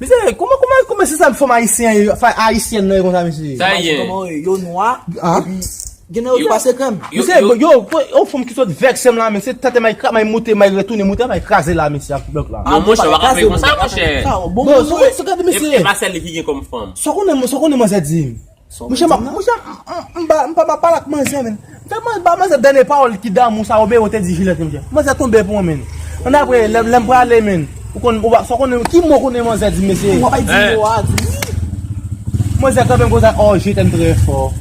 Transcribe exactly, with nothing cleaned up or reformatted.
Mesye, kòman, kòman, kòman se sa fanm ayisyen, fanm ayisyèn nan ye konsa, mesye? Sa ye. Kòman yo nwa, epi gen nan yo ki pase krèm. Mesye, yo, yo, yo, fanm ki sot vèk sèm la, mesye, tante may kra-, may moute, may retounen moute, may kraze la, mesye, ak blòk la. Yo, monchè, w pa ka fè konsa, monchè. Bon, bon, se gade, mesye. E pa sèl li ki gen kòm fanm. Sa konnen, sa konnen manzè di m. Monchè, m, monchè, m, m, m pa, m pa, m pa pale ak manzè, men. Fè mwen ba manzè dènye pawòl ki damou sa, oubyen ou te di Jilèt, monchè. Manzè tonbe pou mwen, men. Ann apre, lè, lè m prale, men. Ou konn, ou pa, sa w konnen, ki mo konnen manzè di, mesye? Ou pa di mo a, di. Manzè kanpe m konsa, oh, je t'aime très fort.